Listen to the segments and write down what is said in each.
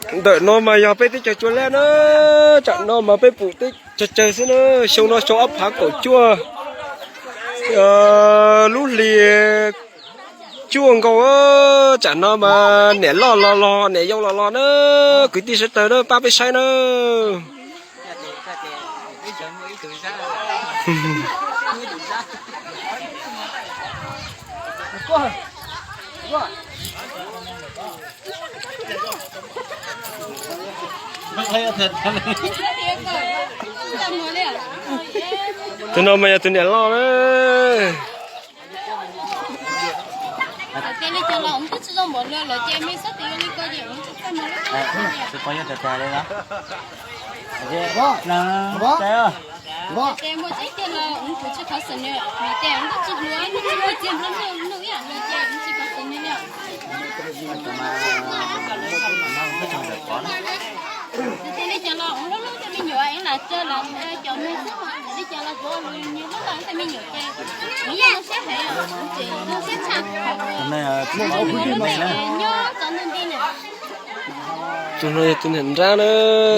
Ntawm no mas yog peb teb chaws Tsuas Laj na, tsam no mas peb pum teb chaws tsawg xwb na, xyoo no xyoo ob phav kaum cuaj, lub hlis cuaj nkaus, tsam no mas niam loj los los niam yau los los na, kwv tij sawv daws na pab peb saib na. Tus no mas yog tus niam loj na. Tus no yog tus niam nrab na,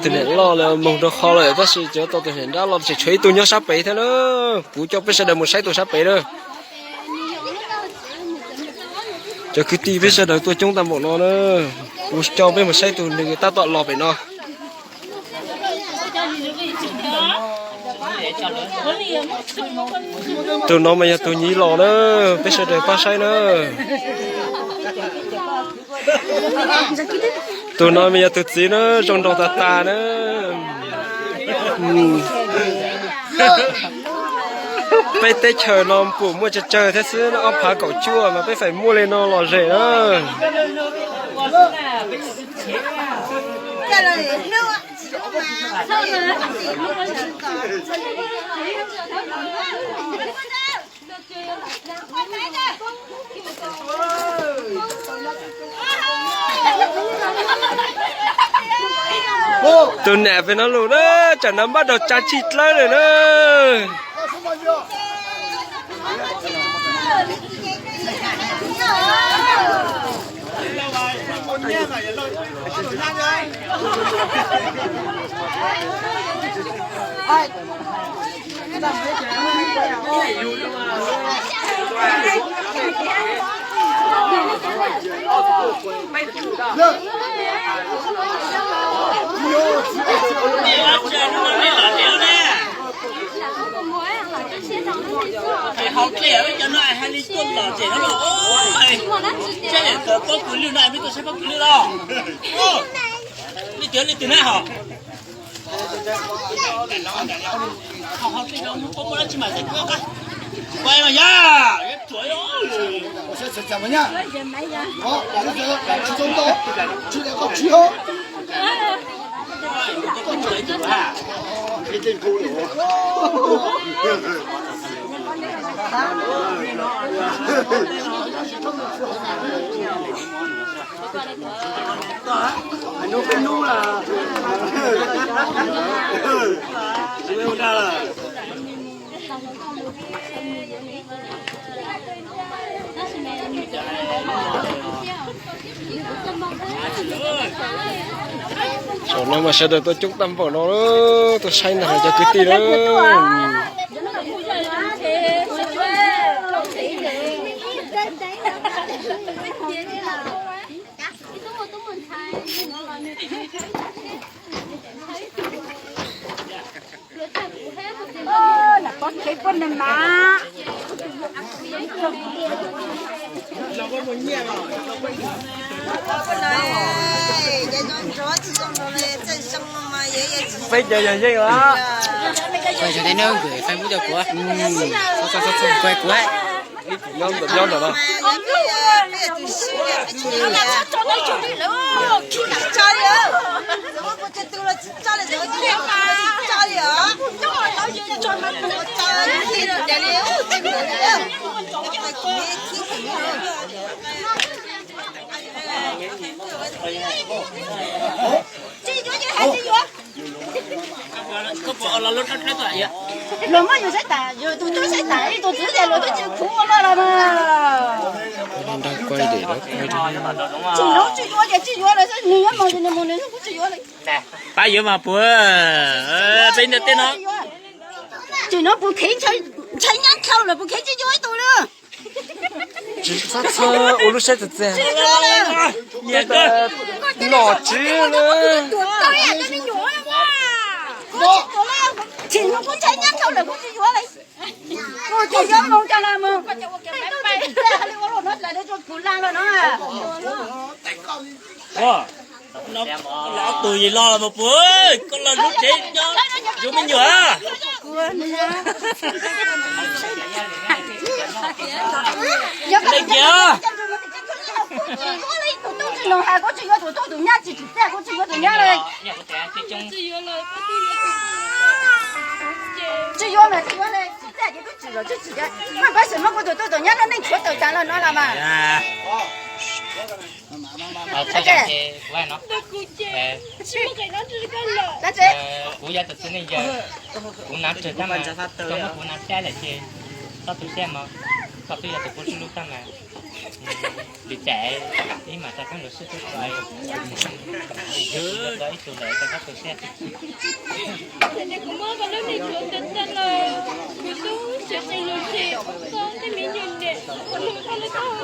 tus niam loj lawm moog rau qhov lawm tab sis cov tau tus niam nrab los tseem tshuav ib tug nyob sab pem thiab na. Kuv coj peb sawv daws mus saib tus sab pem na. Cov kwv tij peb sawv daws tuaj coob tag npaum no na, kuv coj peb mus saib tus nws tab tom los pem no. Tus no mas yog tus nyuam los na, peb sawv daws pab saib na. Tus no mas yog tus txiv na, zoo nraug tas tas na. Peb teb chaws no pum muaj tsawg tsawg thiab xwb, ob phav kaum cuaj mas peb feem muaj li no lom zem na. Tus nam pem no lus na, tsam no npaj daug tsa tsis dlawb lawm na. Hais hauv dlej cov no hais li tuaj lom zem no los, sab yam kawg pob kws lwj no, mej tuaj saib pob kws lwj los. Leej twg leej twg na hos. Hauv dlej no muaj pob muaj dab tsi mas xav kuv qab. Tsis pom mas yog, yuav tsuam. Zaum no mas sawv daws tuaj coob tag npaum no, tuaj saib ntag cov kwv tij na. Peb cov yog yeej lawm. Nyob ntawm no. Koj puas los lub dawb dawb tuaj? Los muab yus saib tas, yus tus tub saib tas, ib tug txiv ces los twb tsis khuv ua luaj los mas. Tsis hnov tsis yuav ces tsis yuav lawm xwb, nws yuav mus ces nws mus, nws kuj tsis yuav lawm. Pab yuav mas puas, peb ntiaj teb no. Tsis hnov puas khev, ntshai nyab dhau lawm puas khev tsis yuav ib tug li. Tsis txhob ua lub siab txias txias. Nom tswv li. Tsis hnov kuv ntshai nyab dhau lawm kuv tsis yuav li. Kuv tsis yuav mus cov no mus. Kuv la los no. Los ob tug yim los los mas puas, koj los lub tsev nyob, yuav me nyuam. Leej kiag. Tsis yuav mas tsis yuav li, tsis txaj ces twb tsis los tsis tsis, mas pab xwm muab kuv tus tub tus nyab loj neej tshuav tawm tas los no los mas. Kuv yog tus txiv neej yawg, kuv hnav tsawg tab mas, koj muab kuv hnav dab lawm ces, koj tu siab mog, koj twb yog tus pub sib hlub tab mas, vim cas ib mam rau koj lub sib hlub tso, tau ib tug lawm koj tu siab. Kuv muab koj lub neej tshuav tag tag lawm, kuv tub siav qis lug ntshe koj tej me nyuam niam, koj lub taub hau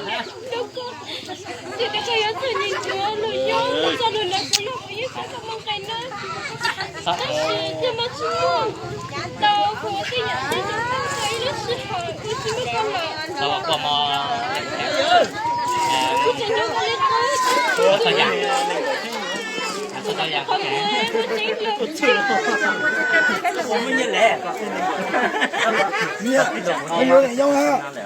niam rau koj, tsis tas koj yuav txawj ntse ntsuav lus nyob txog lus ntawd kuv los kuv yeej coj koj mus nqis na. Tab sis yog mas tsis muaj tau kuv tej yam tseeb tau koj ib lub sij hawm kuv tsis muaj koj lawm. Kuv tseem nyob ua li qub,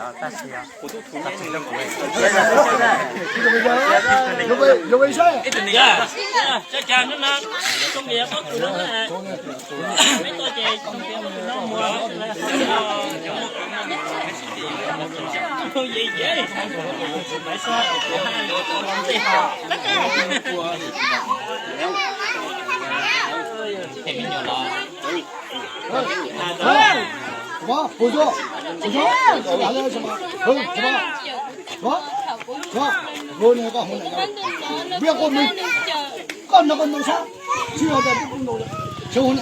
qhov muaj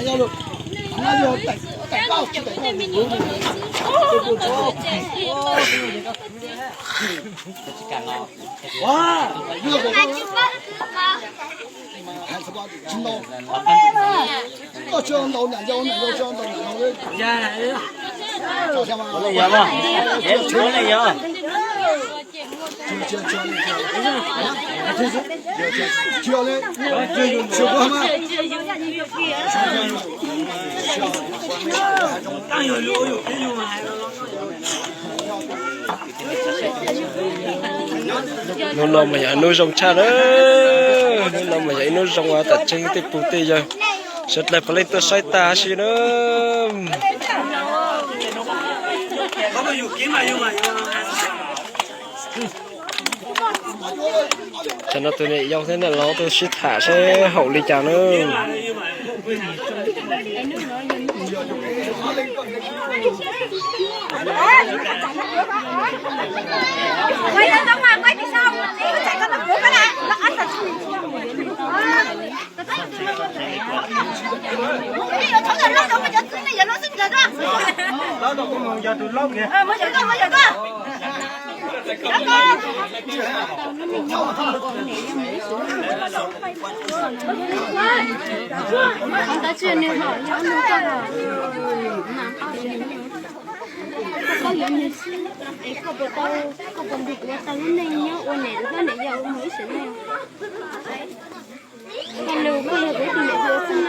muaj tseeb lawm. Hnub no mas yog hnub zoo tshaj na. Hnub no mas yog ib hnub zoo tam tseeb tej pug tej yawg sawv dlawg puav leej tuaj saib tag si na. Tam no tus niam yau thiab niam laus tuaj sib tham seb haum li cas na. Koj yuav nws xwb, es koj puas tau, koj puas nrog kuv ua tau lub neej nyob ua niam hlob niam yau mus ib sim neej? Koj lus koj yog kuv tus niam hluas xwb na.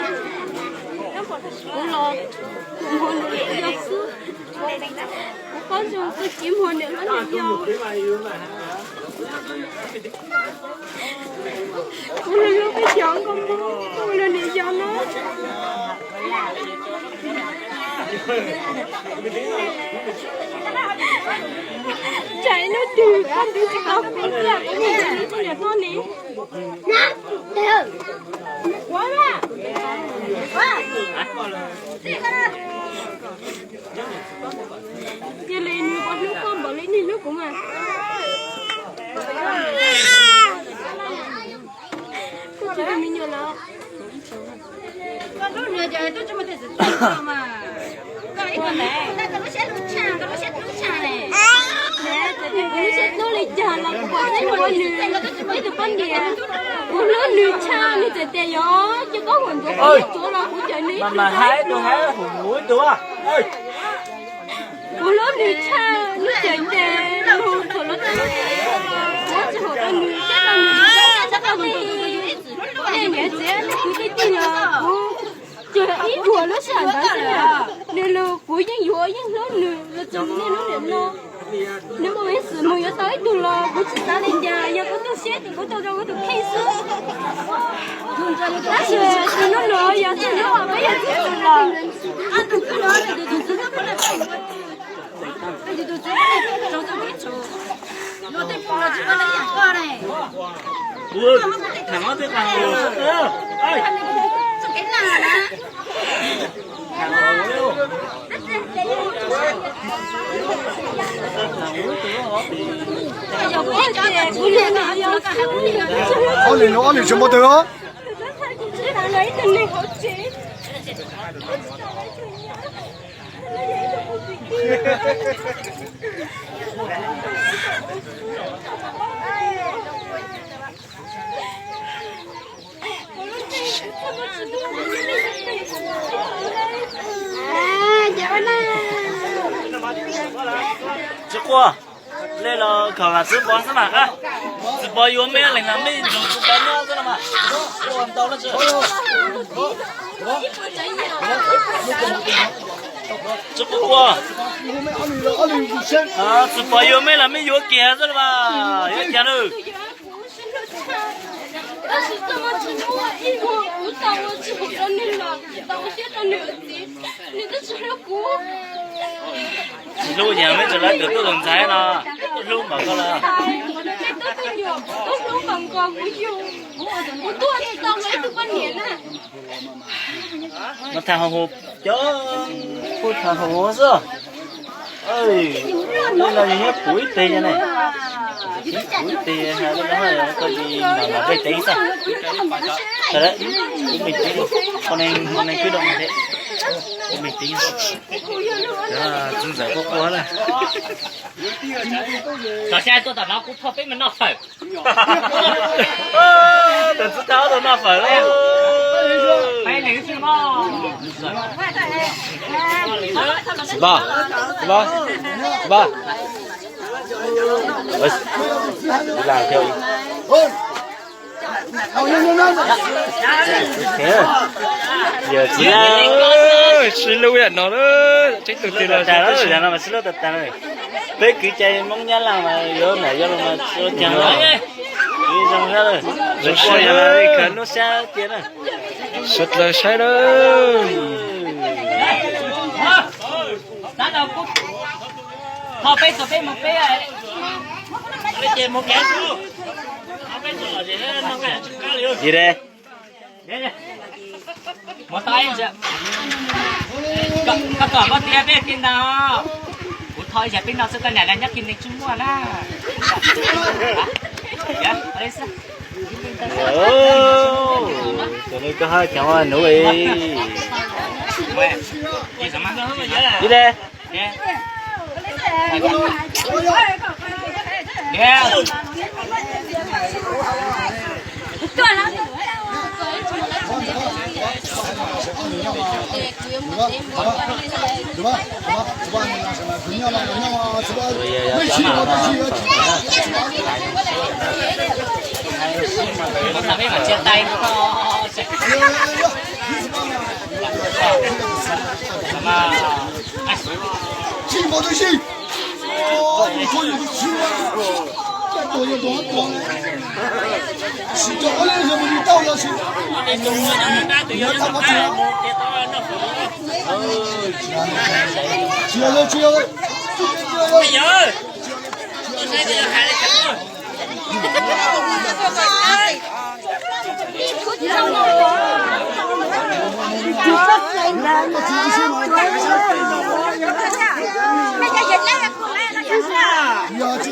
Kuv los kuv muag niam yau xwb. Kuv paub zoo koj tsis muag niam hlob niam yau. Kuv lub lub peb cov nkauj Hmoob, kuv lub niam yau no. Tsam ib hnub twg koj twb tsis tau kuv tiag, kuv mus nrog kuv niam hlob ni. Ua na. Ua. Hlub kuv mas. Kuv tsis hlub me nyuam los. Kuv lub siab hlub li cas los kuv pom txij ua nws ib tug poj niam. Kuv hlub nws tshaj, nws txawm tias yog ces koj huam ntxuav kuv tsuav los kuv cawm nws ib tug tau ib tug. Kuv hlub nws tshaj, nws cawm tias lus thaum lub teb lub teb, kuv tsis haum rau nws, teb rau nws, teb rau nws. Tej niam txiv tej kwv tej tij los kuv tsuas ib vuag lub sij hawm ntawd xwb. Nws lus kuv yeej yuav yeej hlub nws los txog niaj hnub niam no. Nws muaj peev xwm mus yuav tau ib tug los kuv tsis xav li cas, yog kuv tu siab ces kuv tu rau kuv tus kheej xwb. Tab sis txij hnub no yog txij hnub peb yog txiv xwm los. Ob leeg no ob leeg tsis muaj twg os. Tsis quaj, lej los khom vam txiv pov xwb mas. Txiv pov yuav mej leej los mej nrog txiv pov nyob xwb no mas. Ua ntau leej tsis quaj. Txiv pov yuav mej los mej yuav kiag xwb no mas, yuav cas na. Tab sis txoj hmoov tsis muaj ib vuag kuv tau ua tsis haum rau nws los tsis tau ua siab rau nws txiv, nws twb tsis hlub kuv. Tsis hlub yog mej tsis lawv tus tub tus ntxhais no, tub hlub npaum koj lawm. Mej tub tub nyuam tub hlub npaum nkaus kuv yug, kuv tuaj tsis tau ua ib tug poj niam na. No tham hauv, cov kuj tham hauv xwb. Nej no yog nyob kuv ib teg ne, kuv ib teg hais li no, koj tsis mam mam peb teev xwb. Kuv me tub, qhov neeg, qhov neeg kwv doo thiab, kuv me tub. Txiv ntxawm quaj quaj na. Tom xya tuaj tom no kuv thov peb mus noj fawm. Tus txiv thab tus noj fawm lauj. Txiv Paj, txiv Paj, txiv Paj. Lam thiab. Yawm txiv, sib hlub yam no, tseeb tus twg los sib hlub tas tas. Peb kwv cai Hmoob Nyab Laj mas yuav nam yuav laus mas tsis ua caag. Zoo sab, zoo sab, khaws lub sab cia na. Sawv dlawg saib na. Yi de. Koj tom koj tiag peb kiag ntag. Kuv thov ib yam peb no xwb koj niam nyob kiag neeg tsis muaj na. Tus no koj hab cheem ua nuv li. Yi de.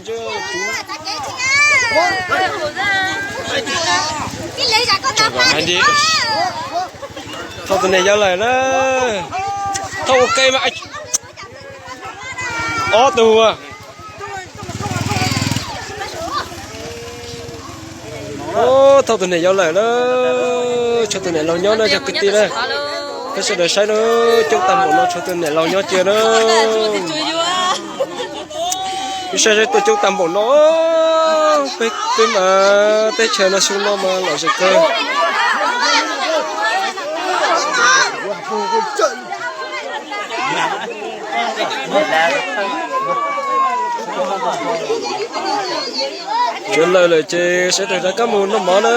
ntsej. Thauj tus niam yau lawm na. Thauj ua ke mas. Ob tug. Thauj tus niam yau lawm na. Tshuav tus niam laus nyob na cov kwv tij na. Peb sawv daws saib na, coob tag npaum no tshuav tus niam laus nyob cia na. Wb saib saib tuaj coob tag npaum no. Peb, peb mas teb chaws no xyoo no mas lom zem kawg. Tsuav lawm lawm ces sawv daws rov qab mus noj mov na.